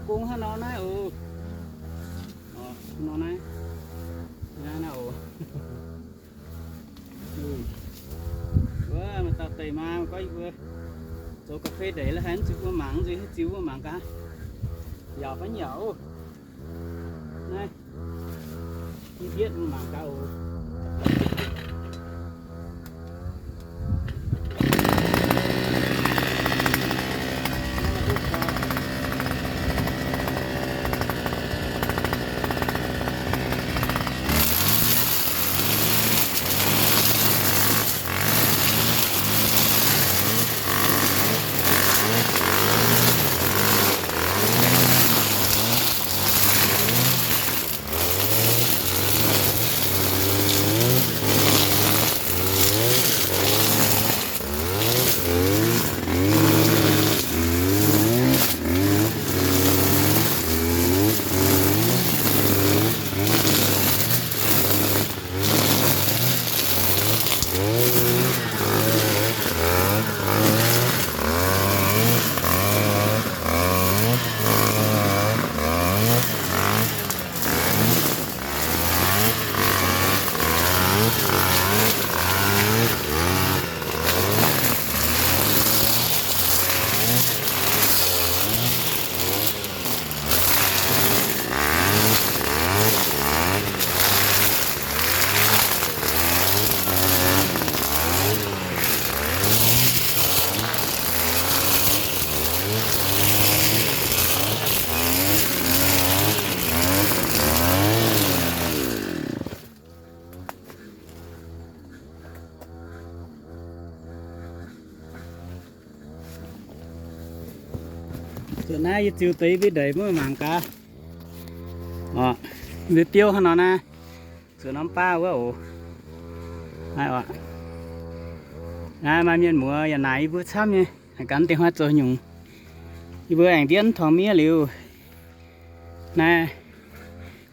gong hnangv nor naaiv oc. Nor naaiv, naaiv oc. Wuov maaih dauh deix maa gorngv yie mbuo zoux ga'fei ndeic la'haiz mv zuqc mbuo mangc, mv zuqc hiuv ziux mbuo mangc gaax, yaac fai nyaac oc. Naaiv, mv hietv mbuo mangc gaax oc. Zuqc naaiv yie ziux deix mbuo ndeic mbuo mangc gaax. Oc, mbuo biouv hnangv nor naaiv, zuqc norm baav wuov oc. Naaiv oc, naaiv maaih mienh muoz yaac naaic yie mbuo camv nyei, haiz gaax deix hnoi zoux nyungc. Yie mbuo aengx ndiev tongx miev liuz, naaiv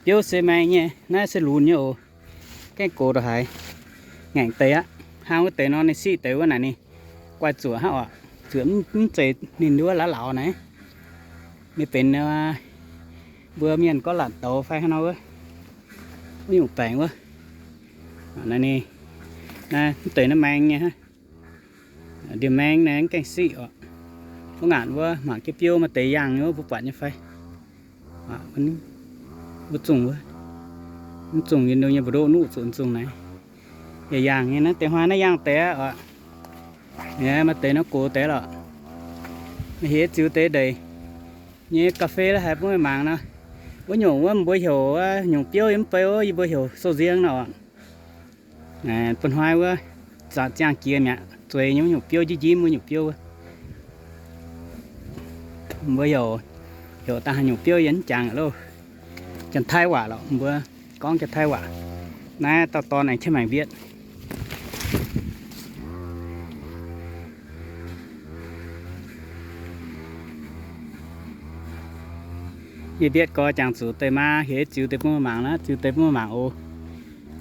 biouv se maeng nyei, naaiv se lunx nyei oc. Gaengh gox ndongc haaix, ngaengc deix aqv. Hnangv wuov deix nor ninh siqv deix wuov naaic ninh guaih zuoqc hnangv oc. Zuoqc mv zeiz ninh nduov laav lauz naaiv. Ninh benx mbuo mienh gorngv laatc douz fai hnangv nor wuov, wuov nyungc baengc wuov. Naaiv ninh, naaiv mv deix naaiv maeng nyei hnangv. Ndie-maeng naaiv mv gaengh siqv oc. Mv ngaanc wuov mangc jienv biouv maaih deix yaangh nyei wuov, mbuo buatc nyei fai? Mv zungh wuov, mv zungh nyei, mbu'ndoqv nuqv zuqc mv zungh naaiv. Yaac yaangh nyei naaiv deix hnoi naaiv yaangh deix aqv oc. Maaih deix nor gox deix lorqc. Maaih heix ziux deix ndeic nyei ga'fei la'haiz bun meih mangc nor. Wuov nyungc wuov mbuo heuc nyungc biouv yie mv bei wuov, yie mbuo heuc sou-nziang nor oc. Bun hnoi wuov, ziangh jiex mi'aqv, zueiz nyei wuov nyungc biouv, njimv njimv wuov nyungc biouv wuov. Mbuo heuc, heuc dangh haaix nyungc biouv yie mv jangx loh. Janx-Taiv waac lorqc, mbuo gorngv Janx-Taiv waac. Naaiv dauh dorn aengx qiemx maengc mbietv. Yie mbietv gorx jangx zuqc deix maa heuc ziux deix bun mangc naaiv, ziux deix bun mangc oc.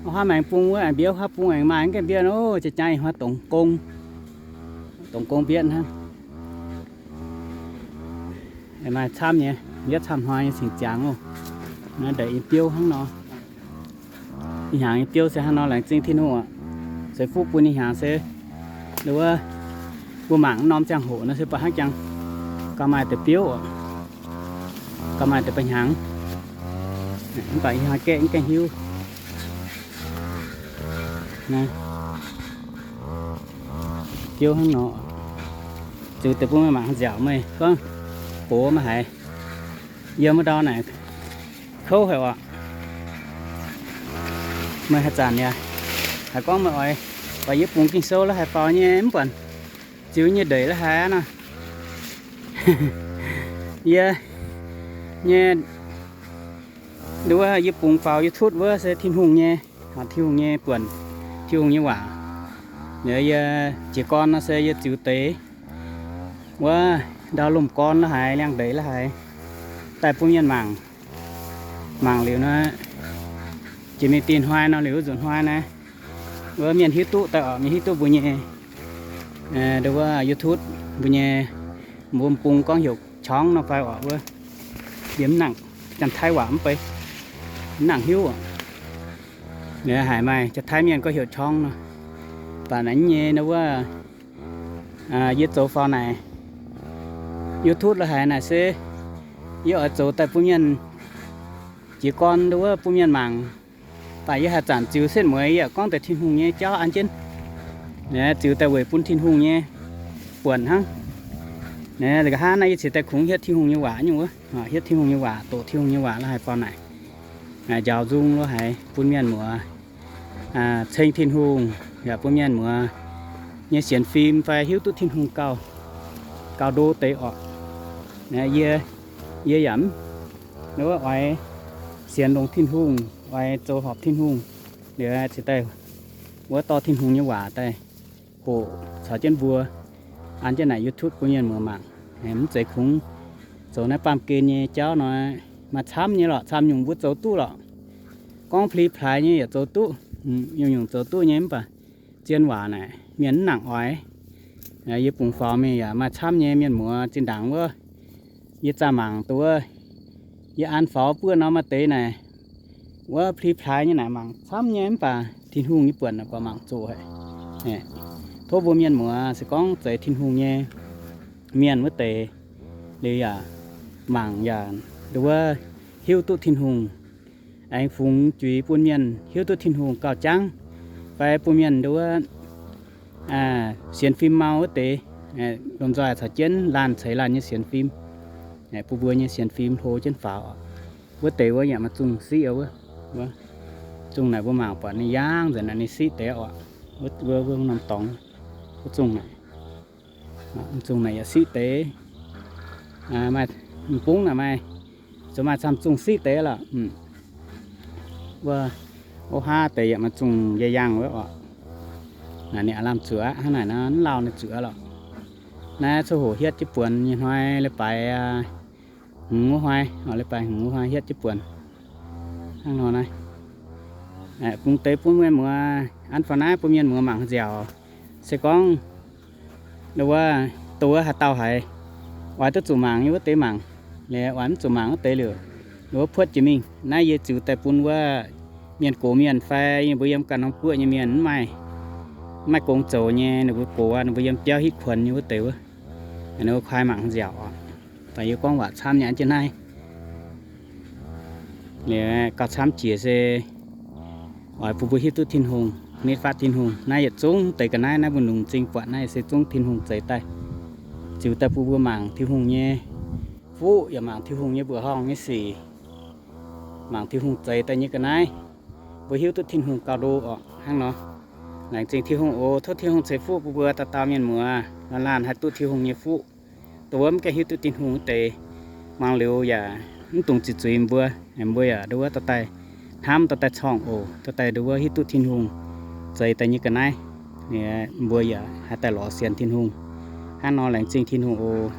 Wuov haav maengx bung wuov, aengx mbiouv haav bung aengx maaih mv gaengh mbietv oc. Jaa jaa ih hnoi dongx gong, dongx gong mbietv hnangv. Maaih camv nyei, mbietv camv hnoi nyei cingx ziangx oc. Naaiv ndeic nyei biouv hnangv nor. Ih hnyangx nyei biouv se hnangv nor, laengz zingh Tin-Hungh oc. Ceix fuqv bun ih hnyangx se, wuov, mbuo mangc norm ziangh hoc nor se baac hnangv jangx gauh maaih deix biouv oc. Gauh maaih deix ba'hnyangx. Mv baac ih hnoi gaeqv mv gaengh hiuv. Biouv hnangv nor. Ziux deix bun meih mangc nziaauc meih gorngv gox maiv haiz. Yiem wuov ndau naaic kouv haic oc. Meih haaix zanc yaac haiz gorngv meih oix, oix yie bungx Ging-Sou la'haiz faaux nyei mv buatc ziux nyei ndeic la'haiz aqv nor. Yie nyei, wuov yie bungx faaux YouTube wuov se Tin-Hungh nyei, Tin-Hungh nyei buonc, Tin-Hungh nyei waac. Yie jiez gorn nor se yie ziux deix wuov ndau lomh gorn la'haiz, liangx-ndeic la'haiz daaih bun mienh mangc. Mangc liuz nor, jiex mingh dinh hnoi nor, liuz wuov nzunc hnoi naaiv, wuov mienh hiuv duqv daaih oc, mienh hiuv duqv mbuo nyei, wuov YouTube mbuo nyei, mbuo bung gorngv heuc ช่อง nor fai oc wuov. Yie mv nangc, Janx-Taiv waac mv bei, mv nangc hiuv. Haiz maaih Janx-Taiv mienh gorngv heuc qorng nor, baac naaiv nyei nor wuov, yie zoux faaux naaic YouTube lo haic naaic se yie oix zoux daaih bun mienh jiez gorn nduov bun mienh mangc. Baac yie haaix zanc ziux setv mueiz yaac gorngv deix Tin-Hungh nyei jauv an jienv, ziux daaih weic bun Tin-Hungh nyei buonc hnangv. Nqa'haav naaiv yie cingx daaih kungx hietv Tin-Hungh nyei waac nyungc wuov, hietv Tin-Hungh nyei waac, doqc Tin-Hungh nyei waac lo haic faaux naaic, njaaux nzung lo haic bun mienh muoz ceng Tin-Hungh, yaac bun mienh muoz nyei sienx fim fai hiuv duqv Tin-Hungh gauh, gauh ndo deix orqc. Yie, yie yaac mv, nduov oix sienx longx Tin-Hungh, oix zoux horpc Tin-Hungh, liuz cingx daaih wuov dorh Tin-Hungh nyei waac daaih hoqc caux jienv mbuo an jienv naaic YouTube bun mienh muoz mangc. Mv zeiz kungx zoux naaiv baamh gen nyei jauv nor, maaih camv nyei lorqc, camv nyungc mbuo zoux duqv lorqc. Gorngv pli plaaix nyei yaac zoux duqv, nyungc-nyungc zoux duqv nyei mv baac zien waac naaic mienh mv nangc oix. Yie bungx faaux mingh yaac maaih camv nyei mienh muoz zinh ndaangc wuov, yie zaah mangc duqv wuov, yie an faaux buov norm maaih deix naaic, wuov pli plaaix nyei naaic mangc camv nyei mv baac Tin-Hungh nyei buonc naaic buatc mangc zoqc haic. Tov mbuo mienh muoz se gorngv zeiz Tin-Hungh nyei mienh wuov deix, liuz yaac mangc yaac nduov hiuv duqv Tin-Hungh, aengx fungx juiz bun mienh hiuv duqv Tin-Hungh gauh jangv, fai bun mienh nduov sienx fim mau wuov deix, lomh nzoih caux jienv laanh ceix laanh nyei sienx fim, bun mbuo nyei sienx fim hlo jienv faaux. Wuov deix wuov yaac maaih zungh siqv wuov, zungh naaic mbuo mangc buatc ninh yaangh nzengc naaic ninh siqv deix orqc. Wuov norm dorngx, wuov zungh naaic, zungh naaic yaac siqv deix. Maaih bungv naaic maaih, zoux maaih camv zungh siqv deix lorqc. Wuov, o haav deix yaac maaih zungh yaac yaangh wuov orqc. Naaic ninh aav lamh zuoqv aqv, hnangv naaic nor mv lauh ninh zuqc lorqc. Naaiv coqv hoqc hietv jienv buonc nyei hnoi leiz-baaix hngz wuov hnoi, leiz-baaix hngz wuov hnoi hietv jienv buonc. Hnangv nor naaiv, bungx deix bun mienh muoz an faaux naaiv bun mienh muoz mangc nziaauc. Se gorngv wuov, dongh wuov haaix dauh haiz oix duqv zuqc mangc nyei wuov deix mangc, liuz oix mv zuqc mangc wuov deix liuz, wuov puotv jiex mingh. Naaiv yie ziux daaih bun wuov mienh gox mienh fai yie mbuo yiem ganh norm guoqv nyei mienh mv maaih, mv maaih gong zoux nyei, ninh mbuo gox aqv, ninh mbuo yiem biauv hitv kuonx nyei wuov deix wuov, ninh mbuo kuaaiv mangc nziaauc oc. Daaih yie gorngv waac camv nyei an jienv naaiv. Liuz gauh camv jiex se oix bun mbuo hiuv duqv Tin-Hungh, nitv fatv Tin-Hungh. Naaiv yietc zungv deix ga'naaiv naaiv mbuo longc m'zing buatc naaiv se zungv Tin-Hungh zeix daaih, ziux daaih bun mbuo mangc Tin-Hungh nyei fuqv yaac mangc Tin-Hungh nyei mbuoqc horngh nyei sic, mangc Tin-Hungh zeix daaih nyei ga'naaiv, mbuo hiuv duqv Tin-Hungh gauh ndo orqc hnangv nor. Laengz zingh Tin-Hungh oc. Tov Tin-Hungh ceix fuqv bun mbuo dauh dauh mienh muoz, laanh laanh haih duqv Tin-Hungh nyei fuqv. Dongh wuov mv gaengh hiuv duqv Tin-Hungh wuov deix, mangc liuz yaac mv dungx ziqc zuiz mbuo. Mbuo yaac nduov wuov dorh daaih hnamv, dorh daaih corngh oc, dorh daaih nduov wuov hiuv duqv Tin-Hungh zeix daaih nyei ga'naaiv, mbuo yaac haih daaih lorz sienx Tin-Hungh. Hnangv nor laengz zingh Tin-Hungh oc.